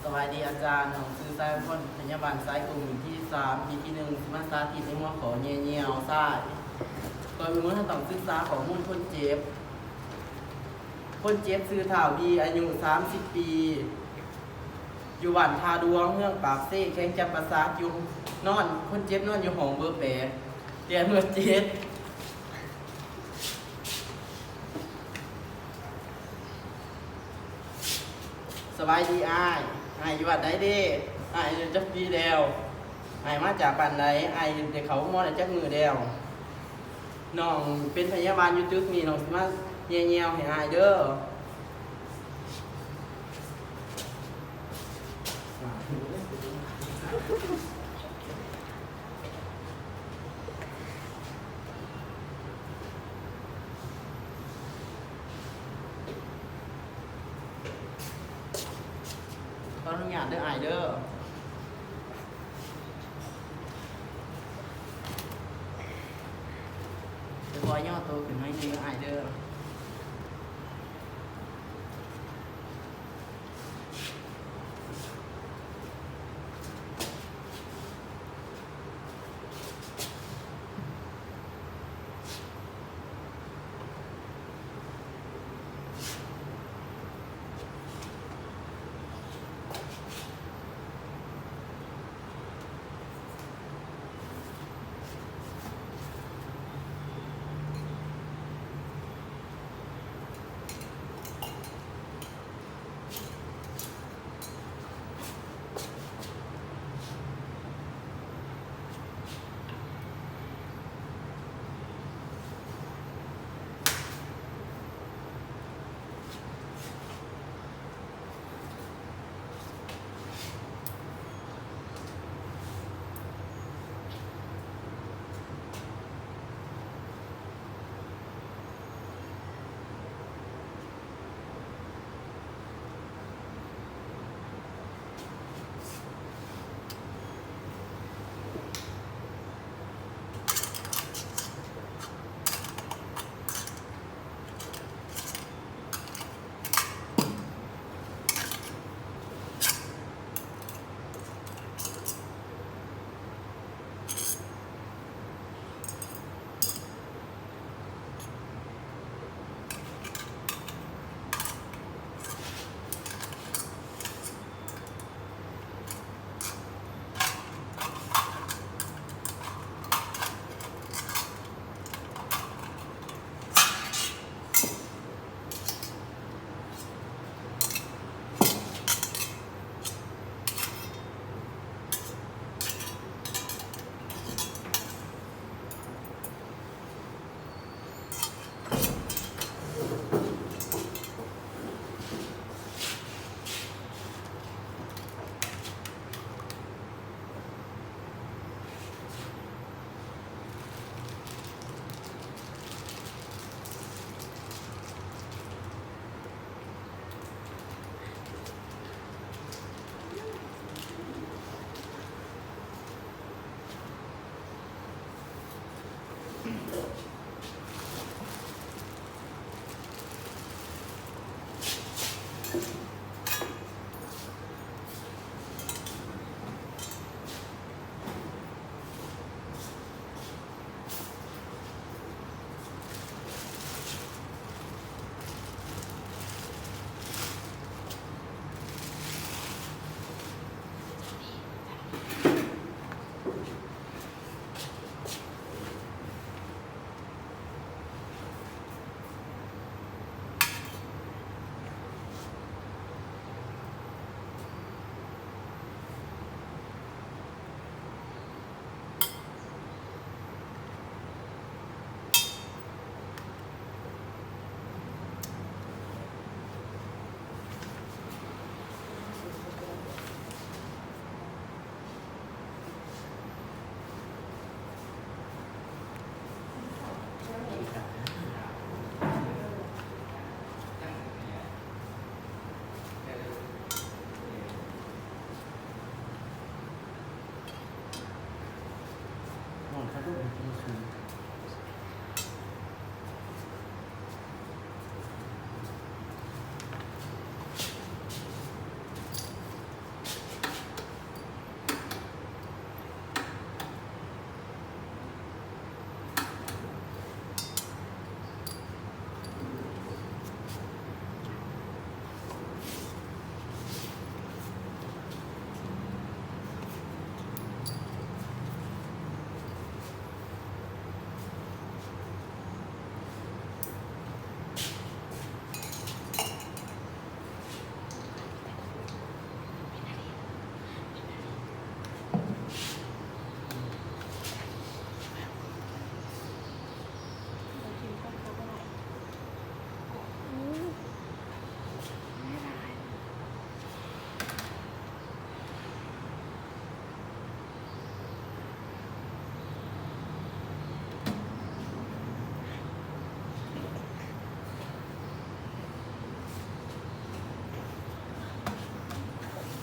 ສະບາຍດີອາຈານ, ນ້ອງຊື່ ສາຍພອນ ພະຍາບານສາຍກົງ ເດືອນທີສາມ ປີທີໜຶ່ງ ຊິມາສາທິດໃນຫົວຂໍ້ແຍ່ແຍ່ວຊາຍ. ກ່ອນອື່ນໝົດ ເຮົາຕ້ອງສຶກສາຂໍ້ມູນຄົນເຈັບ. ຄົນເຈັບຊື່ ທ້າວ ບີ ອາຍຸ ສາມສິບ ປີ ຢູ່ບ້ານທ່າດວງ ເມືອງປາກເຊ ແຂວງຈຳປາສັກ ຢູ່ ນອນ ຄົນເຈັບນອນຢູ່ຫ້ອງເບີແປດ ຕຽງເບີເຈັດ. ສະບາຍດີອ້າຍ, ອ້າຍຢູ່ວັດໃດເດ? ອ້າຍອາຍຸຈັກປີແລ້ວ? ອ້າຍມາຈາກບ້ານໃດ? ອ້າຍໄດ້ເຂົ້າໂຮງໝໍໄດ້ຈັກມື້ແລ້ວ? ນ້ອງເປັນພະຍາບານຢູ່ຕຶກນີ້, ນ້ອງຊິມາແຍ່ແຍ່ວໃຫ້ອ້າຍເດີ. ຂໍອະນຸຍາດເດີອ້າຍເດີ. ຂໍຍໍໂຕຂຶ້ນໜ້ອຍໜຶ່ງເດີອ້າຍເດີ.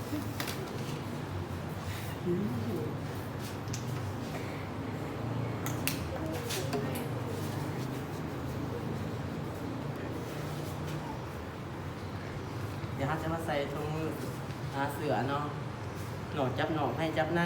ດຽວເຮົາຈະມາໃສ່ຖົງມື ອາ ເສື້ອເນາະ ນອກຈັບນອກ ໃນຈັບໃນ.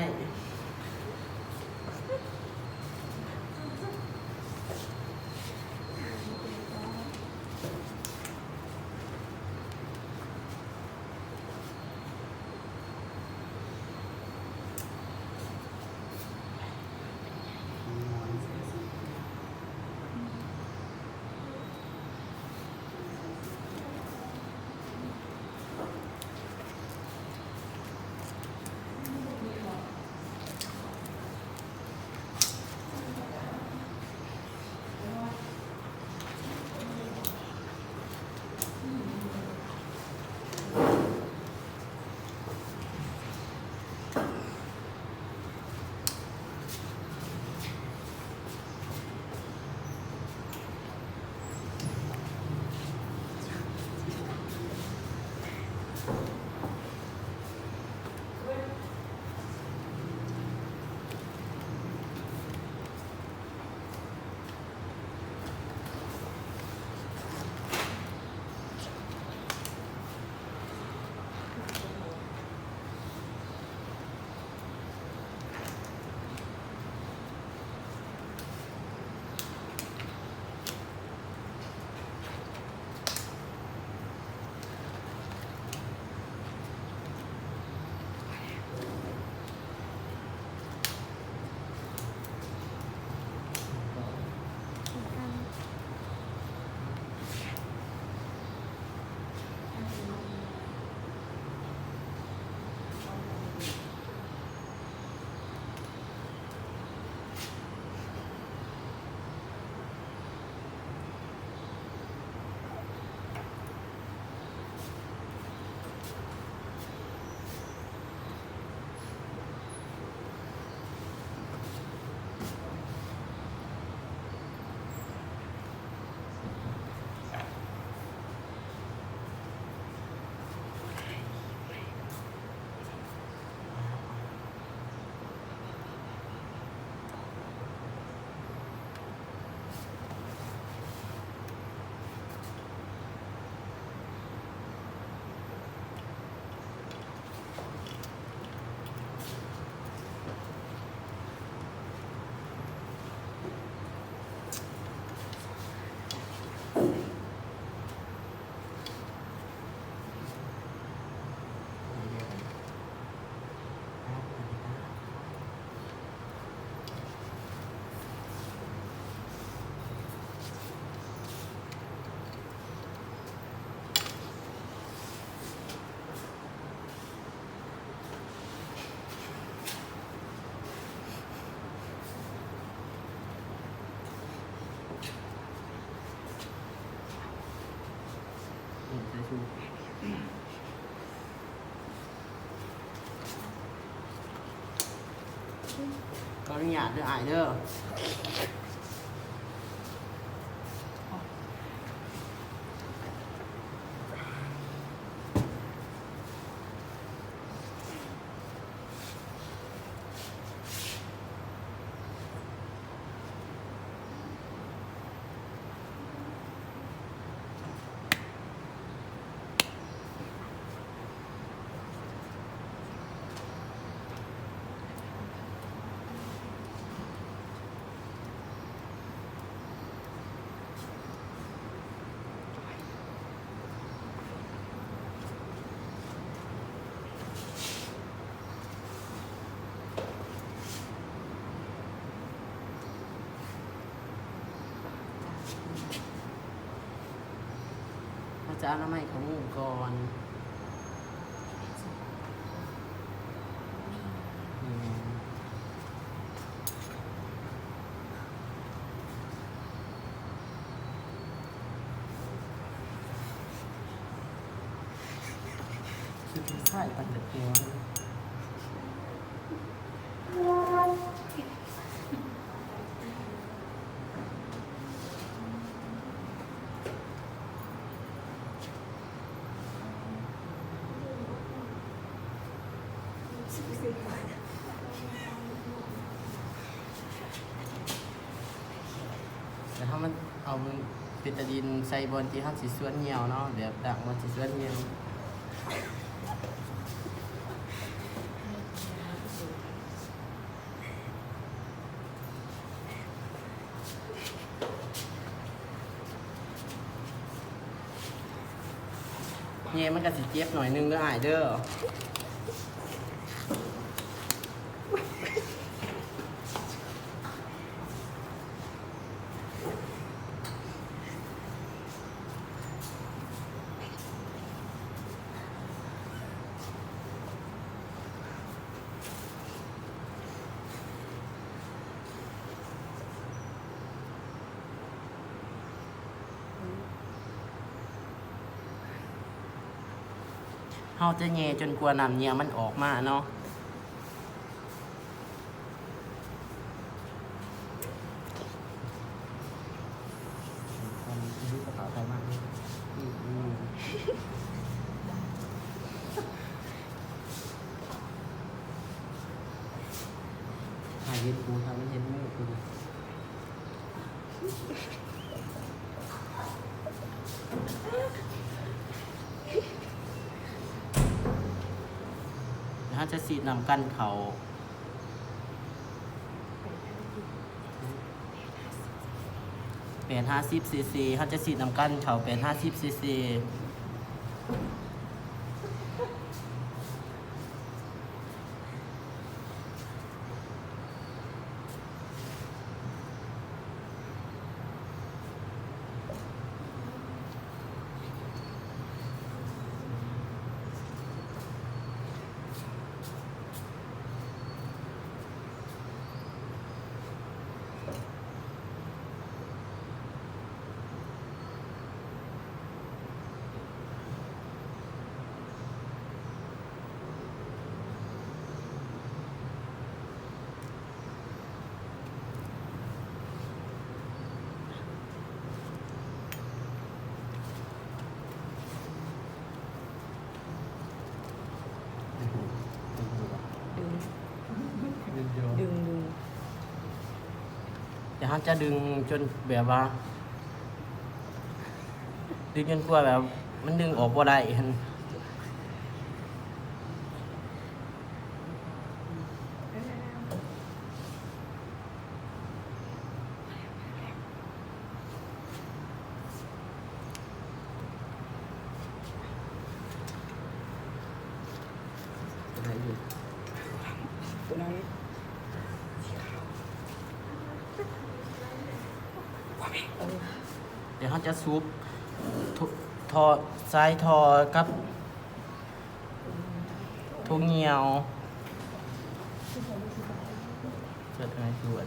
ຂໍອະນຸຍາດເດີອ້າຍເດີ. ເຮົາຈະອະນາໄມຂອງງູກ່ອນ. ແມ່ນ. ສຸດທ້າຍປານຕະແກວ. ເ ແລ້ວເຮົາມາເອົາເບຕາດີນໃສ່ບ່ອນທີ່ເຮົາຊິຊວນຍ່ຽວເນາະ ແບບດັກບ່ອນຊິຊວນຍ່ຽວ. ແຍ່ມັນກະຊິເຈັບໜ້ອຍໜຶ່ງເດີອ້າຍເດີ. ເຮົາຈະແຍ່ຈົນກວ່ານ້ຳເຫຍື້ອມັນອອກມາເນາະ. ຖ້າເຫັນກູ ຖ້າມັນເຫັນມືກູ. ເຮົາຈະສີດນ້ຳກັ່ນເຂົ້າ ແປດຫ້າສິບຊີຊີ ເຮົາຈະສີດນ້ຳກັ່ນເຂົ້າ ແປດຫ້າສິບຊີຊີ. ດຶງ ດຶງ ດຶງ ແຕ່ເຮົາຈະດຶງຈົນແບບວ່າ ດຶງຈົນກວ່າແບບມັນດຶງອອກບໍ່ໄດ້ຫັ້ນ. ດຽວເຮົາຈະສູບ ທໍ່ ທໍ່ ສາຍທໍ່ກັບຖົງຍ່ຽວ ເປີດໃຫ້ດ່ວນ.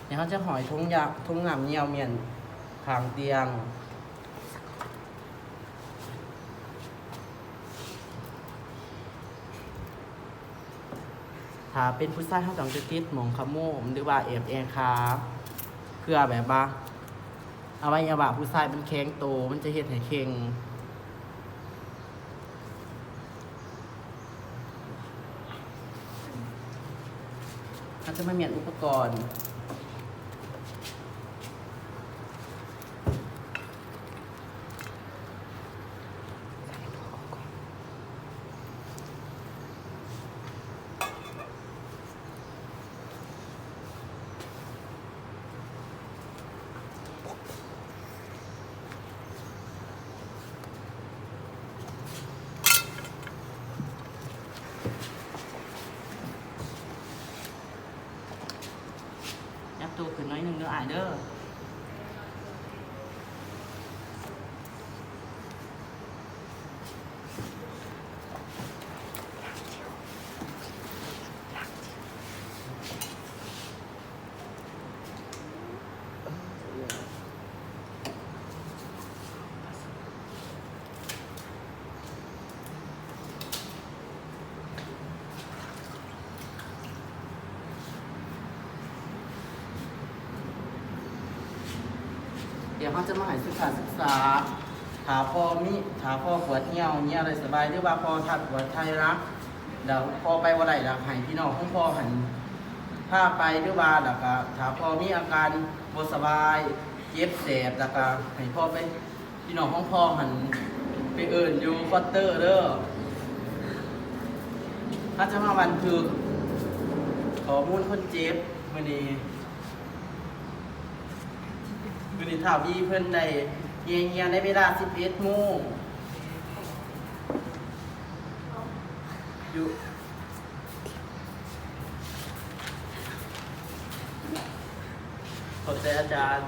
ດຽວເຮົາຈະຫ້ອຍຖົງຢາ ຖົງນ້ຳຍ່ຽວມ້ຽນຂ້າງຕຽງ. ຖ້າເປັນຜູ້ຊາຍ ເຮົາຕ້ອງຈະຕິດໝ່ອງຂະໂມມ ຫຼືວ່າແອບແອຂາ ເພື່ອແບບວ່າ ອະໄວຍະວະຜູ້ຊາຍມັນແຂງໂຕ ມັນຈະເຮັດໃຫ້ເຄັ່ງ. ເຮົາຈະມາມ້ຽນອຸປະກອນ. ຍັບໂຕຂຶ້ນໜ້ອຍໜຶ່ງເດີອ້າຍເດີ. ດຽວເຮົາຈະມາໃຫ້ສຸຂະສຶກສາ ຖ້າພໍ່ມີ ຖ້າພໍ່ປວດຮຽວ ຮຽວໄດ້ສະບາຍ ຫຼືວ່າພໍ່ຖ້າປວດໄທລະ ແລ້ວພໍ່ໄປບໍ່ໄດ້ ແລ້ວໃຫ້ພີ່ນ້ອງຂອງພໍ່ຫັ້ນພາໄປ ຫຼືວ່າ ແລ້ວກະຖ້າພໍ່ມີອາການບໍ່ສະບາຍ ເຈັບແສບ ແລ້ວກະໃຫ້ພໍ່ໄປ ພີ່ນ້ອງຂອງພໍ່ຫັ້ນໄປເອີ້ນຢູ່ຄວອເຕີເດີ. ເຮົາຈະມາບັນທຶກຂໍ້ມູນຄົນເຈັບມື້ນີ້. ມື້ນີ້ທ້າວວີເພິ່ນໄດ້ເຮຍຮຽນໃນເວລາສິບເອັດໂມງ ຢູ່ ຂອບໃຈອາຈານ.